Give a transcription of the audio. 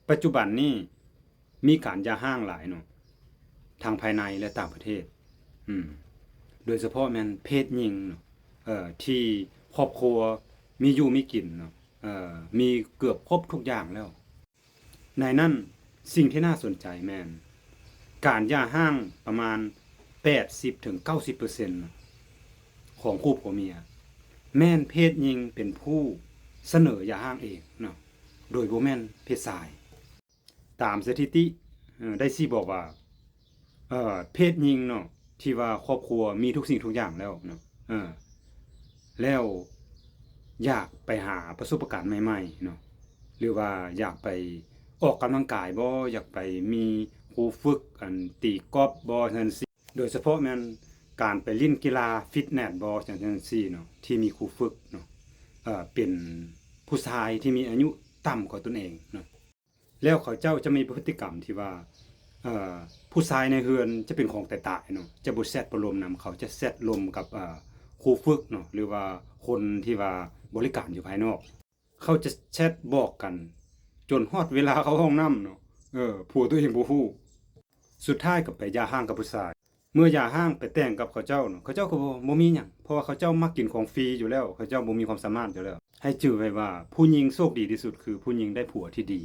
ປັດຈຸບັນນີ້ມີການຢ່າຮ້າງຫຼາຍເນາະ ທັງພາຍໃນ ແລະ ຕ່າງປະເທດ ອືມ ໂດຍສະເພາະແມ່ນເພດຍິງເນາະ ເອີ ທີ່ຄອບຄົວມີຢູ່ມີກິນເນາະ ເອີ ມີເກືອບຄົບທຸກຢ່າງແລ້ວ. ໃນນັ້ນ ສິ່ງທີ່ໜ້າສົນໃຈແມ່ນ ການຢ່າຮ້າງປະມານແປດສິບເຖິງເກົ້າສິບເປີເຊັນຂອງຄູ່ຜົວເມຍ ແມ່ນເພດຍິງເປັນຜູ້ສະເໜີຢ່າຮ້າງເອງເນາະ ໂດຍບໍ່ແມ່ນເພດຊາຍ. ຕາມສະຖິຕິ ເອີ ໄດ້ຊີ້ບອກວ່າ ເອີ ເພດຍິງເນາະ ທີ່ວ່າຄອບຄົວມີທຸກສິ່ງທຸກຢ່າງແລ້ວເນາະ ເອີ ແລ້ວຢາກໄປຫາປະສົບປະການໃໝ່ໆເນາະ ຫຼືວ່າຢາກໄປອອກກຳລັງກາຍບໍ ຢາກໄປມີຄູຝຶກ ອັນ ຕີກອບບໍ ຈັ່ງຊີ້ ໂດຍສະເພາະແມ່ນການໄປຫຼິ້ນກິລາຟິດເນສບໍ ຈັ່ງ ຈັ່ງຊີ້ເນາະ ທີ່ມີຄູຝຶກເນາະ ເອີ ເປັນຜູ້ຊາຍທີ່ມີອາຍຸຕ່ຳກວ່າຕົນເອງເນາະ. ແລ້ວເຂົາເຈົ້າຈະມີພຶດຕິກຳທີ່ວ່າ ເອີ ຜູ້ຊາຍໃນເຮືອນຈະເປັນຂອງຕາຍໆເນາະ ຈະບໍ່ແຊັດບໍ່ລົມນຳ ເຂົາຈະແຊັດລົມກັບ ເອີ ຄູຝຶກເນາະ ຫຼືວ່າຄົນທີ່ວ່າບໍລິການຢູ່ພາຍນອກ ເຂົາຈະແຊັດບອກກັນຈົນຮອດເວລາເຂົ້າຫ້ອງນ້ຳເນາະ ເອີ ຜົວຕົວເອງບໍ່ຮູ້ ສຸດທ້າຍກໍໄປຢ່າຮ້າງກັບຜູ້ຊາຍ. ເມື່ອຢ່າຮ້າງໄປແຕ່ງກັບເຂົາເຈົ້າເນາະ ເຂົາເຈົ້າກໍບໍ່ ບໍ່ມີຫຍັງ ເພາະວ່າເຂົາເຈົ້າມັກກິນຂອງຟຣີຢູ່ແລ້ວ ເຂົາເຈົ້າບໍ່ມີຄວາມສາມາດຢູ່ແລ້ວ. ໃຫ້ຈື່ໄວ້ວ່າ ຜູ້ຍິງໂຊກດີທີ່ສຸດຄືຜູ້ຍິງໄດ້ຜົວທີ່ດີ